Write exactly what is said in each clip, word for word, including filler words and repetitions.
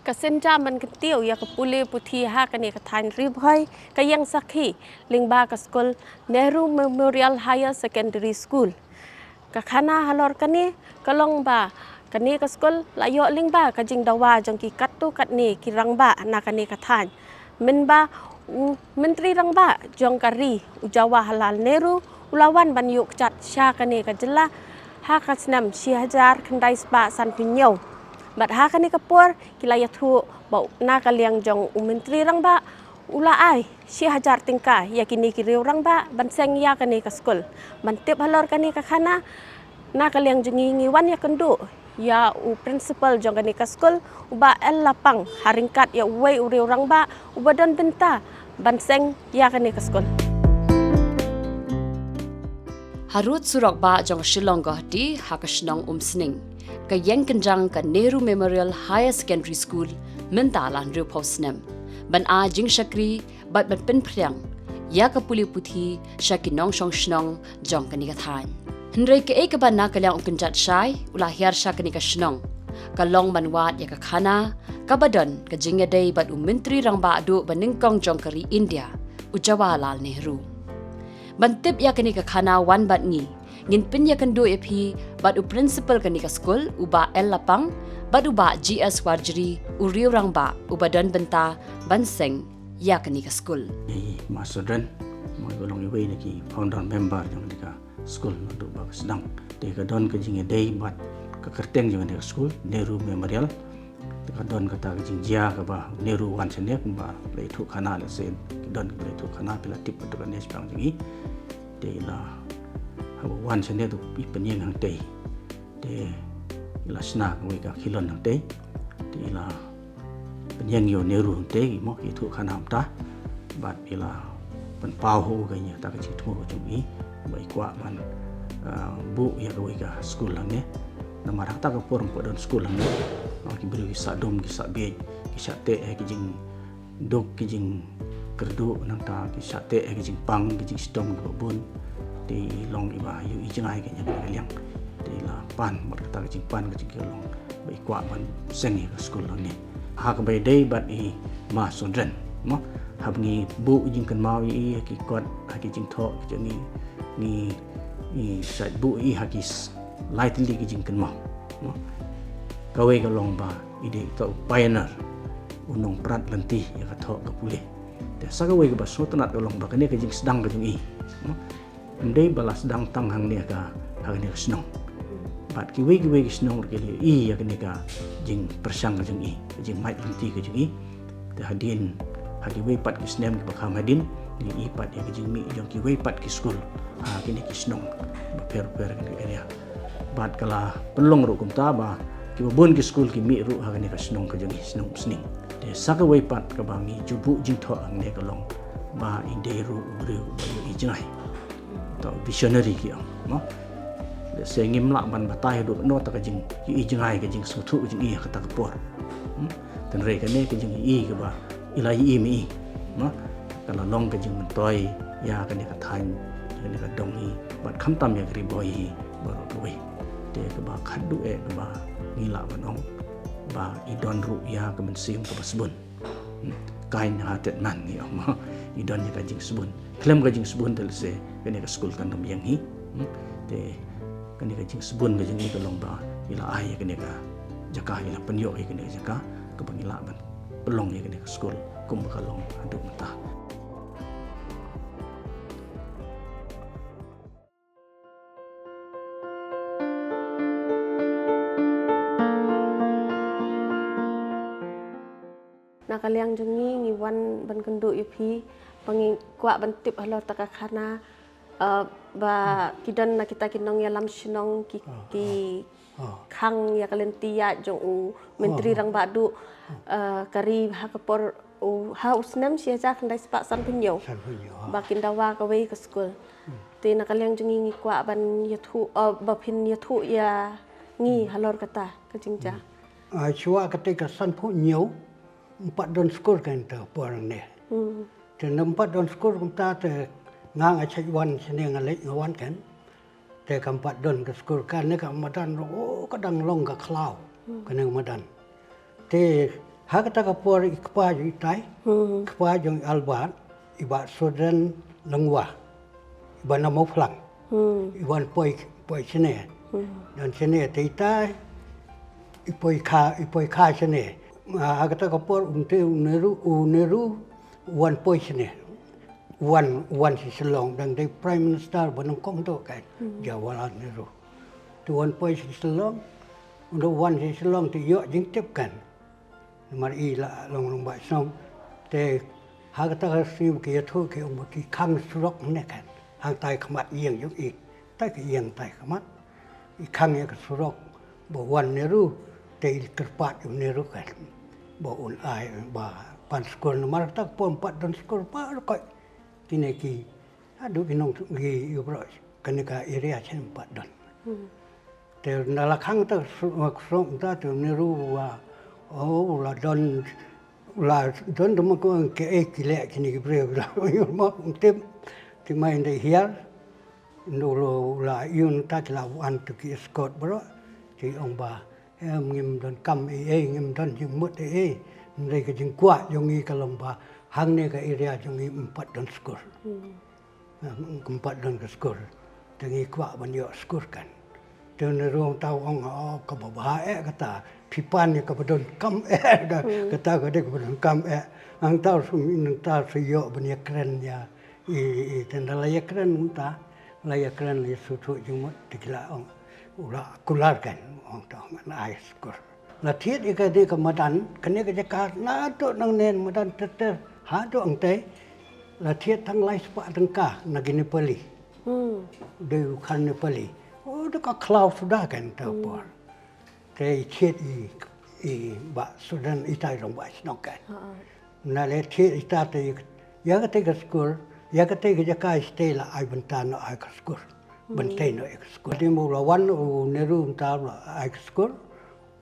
Ka synjam ban kyntiew ïa ka pule puthi ha kane ka thaiñ Ri Bhoi ka ïeng sakhi lyngba ka skul Nehru Memorial Higher Secondary School. Ka khana halor kane ka long ba kane ka skul la ïoh lyngba ka jingdawa jong ki katto katne ki rangbah na kane ka thaiñ. Mynba u Myntri Rangbah jong ka ri, u Jawaharlal Nehru, u la wan ban ïuh kjat sha kane ka jylla ha ka snem shi hajar khyndai spah sanphew hynñiew. Bad ha kane ka por ki la ïathuh ba na ka liang jong u Myntri Rangbah u la ai shi hajar tyngka ïa kine ki riew rangbah ban seng ïa kane ka skul. Ban tip halor kane ka khana, na ka liang jong ngi ngi wan ïakynduh ïa u principal jong kane ka skul, u Bah L Lapang, ha ryngkat ïa uwei u riew rangbah uba don bynta ban seng ïa kane ka skul. Harud surok bah jong Shillong Guwahati ha ka shnong Umsning, ka ïeng kynjang ka Nehru Memorial Higher Secondary School mynta la hynriewphew snem ban ai jingshakri bad ban pynphriang ïa ka pule puthi sha ki nongshong shnong jong kane ka thaiñ. Hynrei kaei kaba na ka liang u kynjat shai u la hiar sha kane ka shnong ka long ban wad ïa ka khana kaba don ka jingïadei bad u Myntri Rangbah duh ba nyngkong jong ka ri India, u Jawaharlal Nehru. Ban tip ïa kane ka khana wan bad ngi, ngin pynïakynduh ïa phi bad u principal kane ka skul, u Bah L Lapang, bad u Bah G S Warjri, u riew rangbah uba don bynta ban seng ïa kane ka skul. Ei, Ma Sodren, ma ka long iwei na ki founder member jong kane ka skul naduh ba ka sdang. Te ka don ka jingïadei bad ka kyrteng jong kane ka skul, Nehru Memorial. Te ka don kata ka jingjia kaba Nehru wan shane kumba la ïathuh khana, lehse ki don kiba la ïathuh khana, phi la tip kata ka ne shaphang jong i. Te i la haba wan shane to i pynïeng hangtei. Te i la shna kawei ka khilon hangtei. Te i la pynïeng ïa u Nehru hangtei, mo, ki ïathuh khana mynta. Bad i la pynpaw ha u kata ka jingthmu ka jong i ba i kwah ban, ah, buh ïa kawei ka skul hangne. Namar ha kata ka por ym pat don skul hangne. Ah, ki briew ki sah dum, ki sah bieit, ki sah teh ha ki jingduk, ki jingkyrduh, nangta ki sah teh ha ki jingpang, ki jingshitom kiba bun. Te i long iba ïohi jngai ka ïa ka liang. Te i la pan bad kata ka jingpan ka jong i ka long ba i kwah ban seng ïa ka skul hangne. Ha kaba ïadei bad i Ma Sodren, mo, haba ngi buh jingkynmaw ïa i ha ki kot, ha ki jingthoh ki jong ngi, ngi, ngi shait buh ïa i ha ki s-, lai tylli ki jingkynmaw, mo. Kawei ka long ba i dei uta u pioneer, u nongprat lynti ïa ka thoh ka pule. Te sa kawei kaba sngewtynnat ka long ba kane ka jingsdang ka jong i, mo, ym dei ba la sdang tang hangne ha ka, ha kane ka shnong. Bad kiwei kiwei ki shnong ruh ki la ïohi ïa kane ka jingpyrshang ka jong i, ka jingmait lynti ka jong i. Te hadien, ha kiwei pat ki snem kiba kham hadien, ngi ïohi pat ïa ka jingmih jong kiwei pat ki skul ha kine ki shnong bapher bapher ha kane ka area. Bad ka la pynlong ruh kumta ba kiba bun ki skul ki mih ruh ha kane ka shnong ka jong i, shnong Umsning. Te sa kawei pat kaba ngi ju buh jingthoh hangne ka long ba i dei ruh u briew uba ïohi jngai. Uta u visionary ki ong, mo. Lehse ngim lah ban batai haduh katno ta ka jingïohi jngai, ka jingsngewthuh ka jong i ha kata ka por. Hmm? Hynrei kane ka jingïohi kaba i la ïohi ma i, mo, ka la long ka jingmyntoi ïa kane ka thaiñ, kane ka dong hi, bad khamtam ïa ka Ri Bhoi hi baroh kawei. Te kaba khatduh eh kaba ngi lah ban ong ba i don ruh ïa ka mynsiem kaba sbun. Hmm, kind hearted man, ngi ong, mo. I don ïa ka jingsbun. Khlem ka jingsbun te lehse kane ka skul kan ym ïeng hi. Hmm, te kane ka jingsbun ka jong i ka long ba i la ai ïa kane ka jaka, i la pynïoh ïa kane ka jaka kaba ngi lah ban pynlong ïa kane ka skul kumba ka long haduh mynta. Na ka liang jong ngi, ngi wan ban kynduh ïa phi, ba ngi kwah ban tip halor ta ka khana, eh, ba ki don na kita ki nongïalam shnong ki, ki khang ïa ka lynti ïaid jong u Myntri Rangbah Duh, eh, ka ri ha ka por u, ha u snem shi hajar khyndai spah sanphew hynñiew. Sanphew hynñiew, ha. Ba kin dawa kawei ka skul. Hmm. Te na ka liang jong ngi ngi kwah ban ïathuh, eh, ba phin ïathuh ïa ngi halor kata ka jingjia. Hmm. Ah, shuwa kata ka sanphew hynñiew, ym pat don skul ka, ynda por ne. Hmm. Te ym pat don skul kumta te nga, nga shait wan shane, nga leit nga wan kan. Te kam pat don ka skul, kane ka madan ruh, oh, ka dang long ka khlaw. Hmm. Kane ka madan. Te Ha kata ka por i kpa jong i tai, kpa jong i Albert, i Bah Sudren Lyngwa, i ba na Mawphlang, i wan poi, poi shane. Don shane te i tai, i poi kha, i poi kha shane. Ha kata ka por u te u Nehru, u Nehru, u wan poi shane. Wan, wan sha Shillong, dang dei Prime Minister ba nyngkong to kan, Jawaharlal Nehru. Te wan poi sha Shillong, u wan sha Shillong te ïoh jingtip kan. Namar i la long long ba shnong. Te ha kata ka sngi ki ïathuh ki ong ba ki khang surok ne kan. Hangtai khmat ïing jong i. Tai ki ïing tai khmat. I khang ïa ka surok ba wan Nehru, te i kyrpad ïa u Nehru kan. Ba un ai ba pan skul namar kata ka por ym pat don skul baroh. Kine ki, haduh ki nong ki ïa baroh kane ka area shen ym pat don. Te na la khang ta surok ta te u Nehru wa, oh, la don, la don dum ko ke e ki leh kine ki briew la ïoh ma ym tip. Te ma ynda hiar. Ndu lo la ïun ta ki la wan tu ki escort baroh. Te ong ba, em, ngim don kam ei ei, ngim don jingmut ei ei. Hynrei ka jingkwah jong ngi ka long ba hangne ka area jong ngi ym pat don skul. Em, ym pat don ka skul. Te ngi kwah ban ïoh skul kan. Te u Nehru ta ong, oh, kaba bha eh kata. Phi pan ïa kaba don kam eh. Kata ka dei kaba don kam eh. Hangta u shu, hangta u shu ïoh ban ïakren ïa I, i, te ynda la ïakren mynta, la ïakren la ïasngewthuh jingmut, te ki la ong, u la kular kan, ong to ngan ai skul. La thied ïa kane ka madan, kane ka jaka naduh nangne madan ter ter, haduh hangtei, la thied tang lai spah tyngka na ki Nepali. Dei u khan Nepali. Oh, da ka khlaw suda kan ta por. Te i thied i, i Bah Sudren i tai long ba shnong kan. Na le thied i ta te ïa kata ka skul, ïa kata ka jaka i stei la ai bynta noh ai ka skul. Bynta noh ai ka skul. Te mo la wan u Nehru mynta la ai ka skul.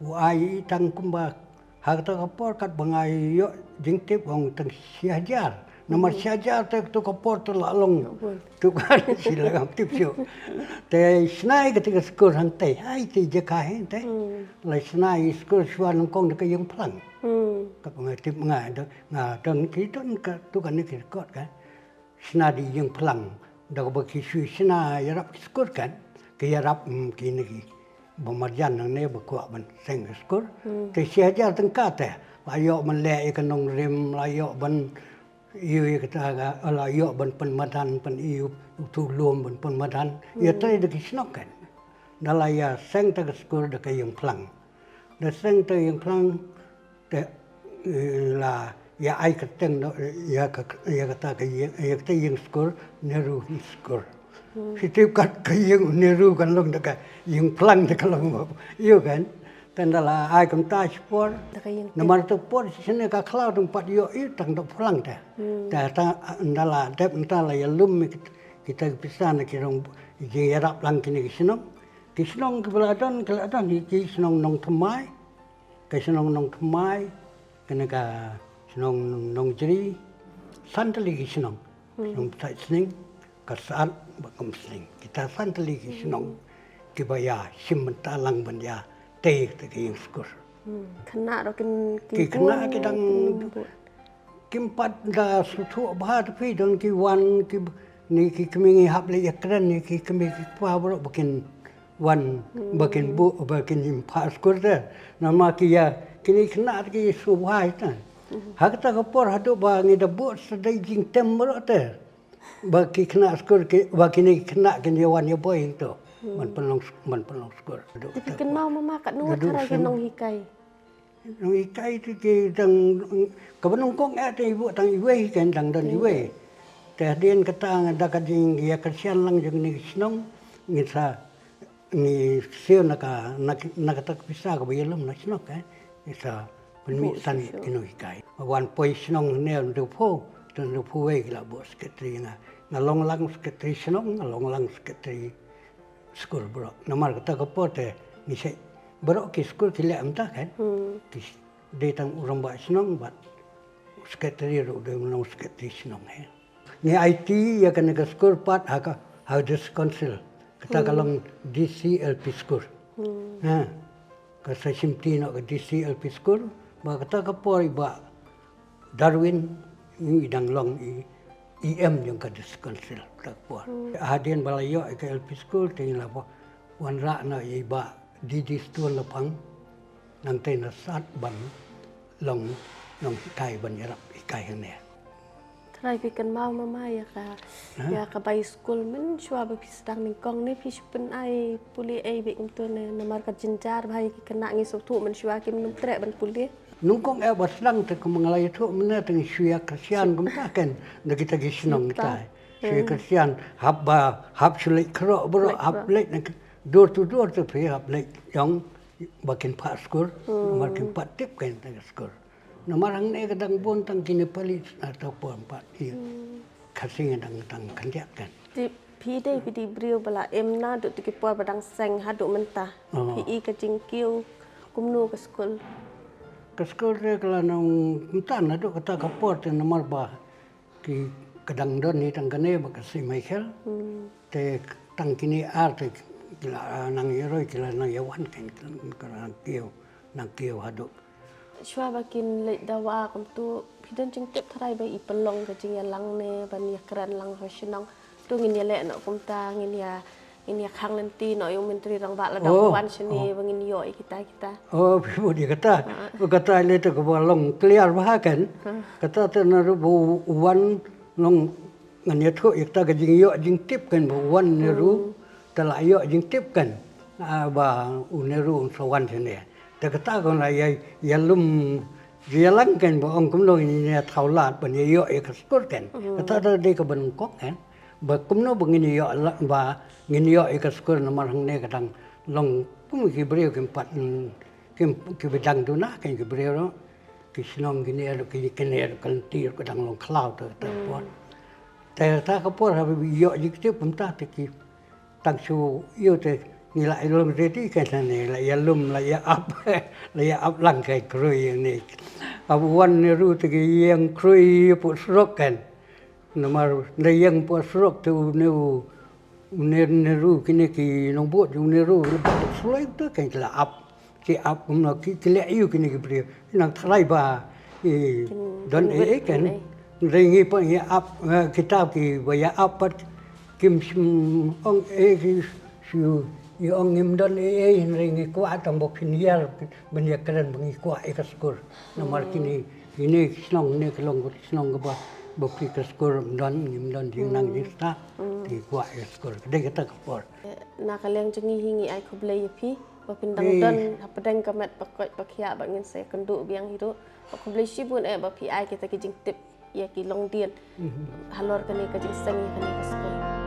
U ai i tang kumba ha kata ka por katba nga ïoh jingtip ong tang shi hajar. Namar shi hajar te katu ka por tu la long. Tu kan shi la ngam tip shuh. Te shna i kata ka skul hangtei. Ai te jaka hangtei. La shna i skul shuwa nyngkong da ka ïing phlang. Katba nga tip nga da, nga don ki don ka tu kan ki kot kan. Shna da ïing phlang. Da kaba ki shu shna ïarap ki skul kan. Ki ïarap, mm, kine ki ba marjan nangne ba kwah ban seng ki skul. Te shi hajar tyngka te. La ïoh ban leh ïa ka nongrim, la ïoh ban ïoh ïa kata ka, la ïoh ban pynmadan, pyn ïoh utu lum ban pynmadan. Ïa trei da ki shnong kan. Da la ïa seng ta ka skul da ka ïing phlang. Da seng ta ïing phlang te, eh, la ïa ai kyrteng noh ïa ka, ïa kata ka ïing, ïa kata ïing skul, Nehru School. Shi tip kat ka ïing Nehru kan long da ka ïing phlang da ka long ba. Ïoh kan. Te ynda la ai kumta shi por. Da ka ïing. Namar tu por shane ka khlaw dang pat ïoh ïoh tang da phlang te. Te ta ynda la dep ynda la ïalum kita ki pisa na ki rong jingïarap lang kine ki shnong. Ki shnong kiba la don, ki la don ki shnong Nongthymmai. Ka shnong Nongthymmai, kane ka shnong Nongjri, san tylli ki shnong. Shnong Psaid Sning, Kyrshad bad Umsning. Kita san tylli ki shnong kiba ïa shim bynta lang ban ïa tei te ki ïing skul. Khynnah ruh kin, ki khynnah ki dang kim pat da sngewthuh bha te phi don ki wan ki ni ki kmie ngi hap leh ïakren ni ki kmie ki kpa baroh ba kin wan ba kin buh ba kin im pha skul te. Namar ki ïa kine khynnah ki sngewbha ïa te. Ha kata ka por haduh ba ngi da buh sa dei jingtem baroh te. Ba ki khynnah skul ki ba kine ki khynnah kin ïa wan ïa boi to. Ban pynlong ban pynlong skul. Te phi kynmaw mama katno wat tharai ki nonghikai. Nonghikai tu ki dang kaba nyngkong eh te i buh tang iwei kan dang don iwei. Te hadien kata da ka jingïakyrshan lang jong ngi ki shnong ngi sa ngi siew na ka na kata ka pisa kaba ïalum na shnong kan ngi sa pynmih san ki nonghikai. Wan poi shnong ne Hynriewphew te Hynriewphew wei ki la buh secretary nga nga long lang secretary shnong nga long lang secretary skul baroh. Namar kata ka por te ngi shait baroh ki skul ki leh mynta kan. Ki dei tang u rangbah shnong bad u secretary ruh dei u nong secretary shnong he. Ngi aiti ïa kane ka skul pat ha ka ha district council. Kata ka long D C L P school. Ha. Ka sa shimti noh ka D C L P school. Ba kata ka por i Bah Darwin, i dang long i, i EM jong ka District Council, kata ka por. Hadien ba la ïoh ïa ka L P school te ngi la wanrah noh ïa i Bah D D Stone Lapang, nangta na Sat ban long nonghikai ban ïarap hikai hangne. Tharai phi kynmaw mama ïa ka, ïa ka bai skul mynshuwa ba phi sdang nyngkong ne phi shu pynai pule ei bad kumto ne, namar ka jynjar bha ïa ki khynnah, ngi sngewthuh mynshuwa kim nym treh ban pule. Nyngkong eh ba sdang te kumba nga la ïathuh mynne te ngi shu ïa kyrshan kumta ken na kita ki shnong kita. Shu ïa kyrshan hap ba, hap shu leit khroh baroh, hap leit na door to door te phi hap leit ïong ba kin phah skul, namar kim pat tip ken ta ka skul. Namar hangne ka dang bun tang ki Nepali, na ta por pat i Khasi ngi dang, dang khyndiat ken. Te phi dei, phi dei briew ba la im naduh tu ki por ba dang seng haduh mynta. Phi i ka jingkiew kumno ka skul? Ka skul te ka la nang mynta naduh kata ka por te namar ba ki, ka dang don hi tang kane Bah Khasi Michael. Te tang kine ar te ki la nang ïaroi, ki la nang ïawan ken, ki la nang kiew, nang kiew haduh. Shuwa ba kin leit dawa kumto, phi don jingtip tharai ba i pynlong ka jingïalang ne ban ïakren lang ha shnong? To ngin ïaleh noh kumta, ngin ïa, ngin ïa khang lynti noh ïa u Myntri Rangbah lada u wan shane ba ngin ïoh ïa kita kita. Oh, phi bud ïa kata. Kata lei te kaba long clear bha ken. Kata te naduh ba u wan long ngan ïathuh ïa kata ka jingïoh jingtip ken ba u wan ne ruh. Te la ïoh jingtip ken, ah, ba une ruh un sa wan shane. Te kata ka la ïa, ïalum ïalang ken ba ong kumno ngin ïa thaw lad ban ïa ïoh ïa ka skul ken. Kata da dei kaba nyngkong ken. Ba kumno ba ngin ïoh la, ba ngin ïoh ïa ka skul namar hangne ka dang long kum ki briew kim pat, mm, kim, ki ba dang duna ken ki briew ruh. Ki shnong kine ruh, ki, kine ruh ka lynti ruh ka dang long khlaw te, te por. Te ta ka por haba ïoh jingtip kumta te ki tang shu ïoh te ngi la ïalum ready ken ne, la ïalum, la ïa ap, la ïa ap lang ken khrui ne. Haba wan ne ruh te ki ïeng khrui pud surok ken. Namar nda ïeng pud surok te une u, une, une ruh kine ki nongbud une ruh le ba sulai te ken ki la ap. Ki ap kumno ki, ki leh ïa u kine ki briew. Nang tharai ba i don ei ei ken. Hynrei ngi pat ngi ap, eh, kita ki ba ïa ap pat kim shym ong ei ki shu ïa ong ngim don ei ei, hynrei ngi kwah tang ba phin ïar ban ïakren ba ngi kwah ïa ka skul. Namar kine, kine ki shnong ne ka long ka shnong kaba ba phi ka skul ym don, ngim don jingnang jingstad. Ngi kwah ïa ka skul. Ka dei kata ka por. Na ka liang jong ngi hi ngi ai khublei ïa phi ba phin dang don hapdeng ka met ba koit ba khiah ba ngin sa ïakynduh biang hi ruh. Ba khublei shibun eh ba phi ai kita ki jingtip ïa ki longdien halor kane ka jingseng ïa kane ka skul.